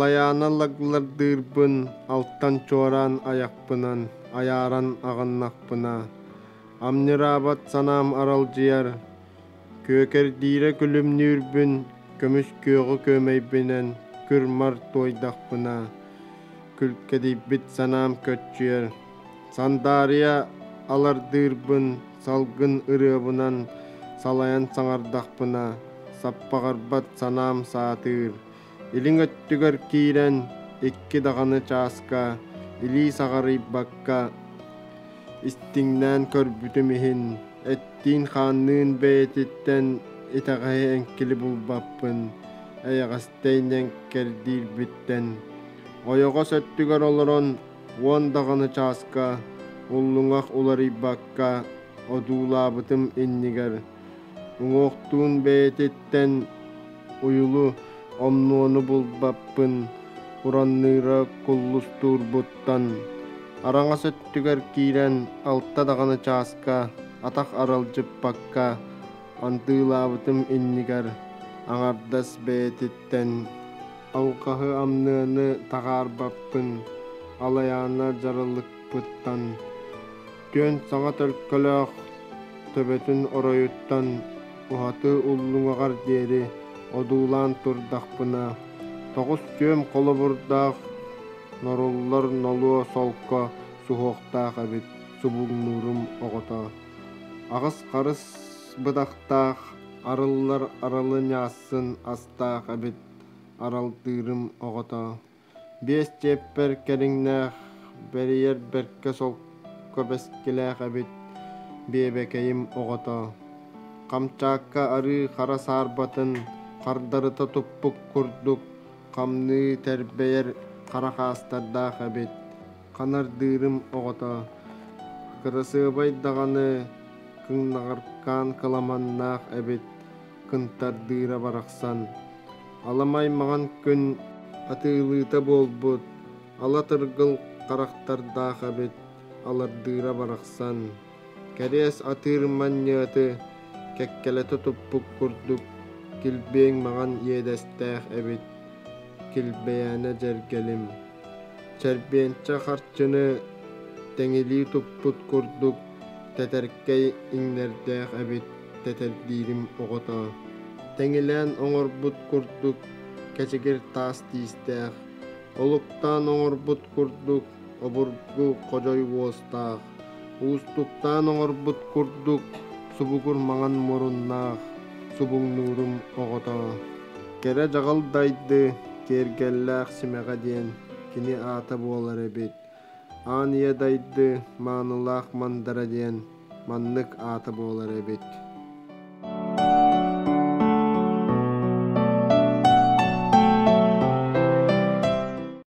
Алайаана лаглардыырбын алтан чуораан айахпынан айааран аҕыннахпына, амньыраабат санаам аралдьыйар, күөкэрдиирэ күлүмнүүрбүн көмүс күөҕү күөмэйбинэн күр-мар туойдахпына, күлкэдийбит санаам көччүйэр, сандаарыйа алардыырбын салгын ырыабынан салайан саҥардахпына, саппаҕырбат санаам саатыыр. Илиҥ өттүгэр киирэн икки даҕаны чааска илии саҕарыйбакка истиҥнээн көрбүтүм иһин эттиин-хаанныын бэйэтиттэн итэҕэһи эҥкили булбаппын, эйэҕэстэй ньэҥкэрдиирбиттэн. Ойоҕос өттүгэр олорон уон даҕаны чааска уллуҥах уларыйбакка одуулаабытым иннигэр уҥуохтуун бэйэтиттэн уйулу омнуону булбаппын уранныыра куллустуурбуттан араҥас өттүгэр киирэн алта даҕаны чааска атах аралдьыппакка андыылаабытым иннигэр аҥардас бэйэтиттэн алҕаһы амныаны таҕаарбаппын алайаана дьаралыкпыттан түөн саҥа төлкөлөөх төбөтүн оройуттан уһаты уллуҥаҕар диэри одуулаан турдахпына, тоҕус түөм холобурдаах норуллар нолуо солко суһуохтаах эбит субуҥнуурум оҕото. Аҕыс харыс быдахтаах арыллар аралы ньаассын астаах эбит аралтыырым оҕото. Биэс чиэппэр кэриҥнээх бэрийэр бэркэ солко бэскилээх эбит биэбэкэйим оҕото. Хамчаакка арыы хара саарбатын хардарыта туппут курдук хамныы тэрбэйэр хара хаастардаах эбит. Ханардыырым оҕото. Кырасыабай даҕаны кыҥнаҕаркаан кыламаннаах эбит кынтардыыра барахсан. Аламай маҥан күн атыылыыта буолбут, ала тыргыл харахтардаах эбит, алардыыра барахсан. Кэриэс атыыр манньыаты кэккэлэтэ туппут курдук килбиэҥ маҥан иэдэстээх эбит, килбэйээнэ дьэргэлим. Чэрбиэнчэ харчыны тэҥилии туппут курдук тэтэркэй иҥнэрдээх эбит тэтэрдиирим оҕото. Тэҥилээн оҥорбут курдук кэчигир таас тиистээх, олуктаан оҥорбут курдук обургу ходьой уостаах, уустуктаан оҥорбут курдук субугур маҥан муруннаах субуҥнуурум оҕото. Кэрэ дьаҕыл дайды киэргэллээх симэҕэ диэн кини аата буолар эбит. Аан ийэ дайды маанылаах мандара диэн маннык аата буолар эбит.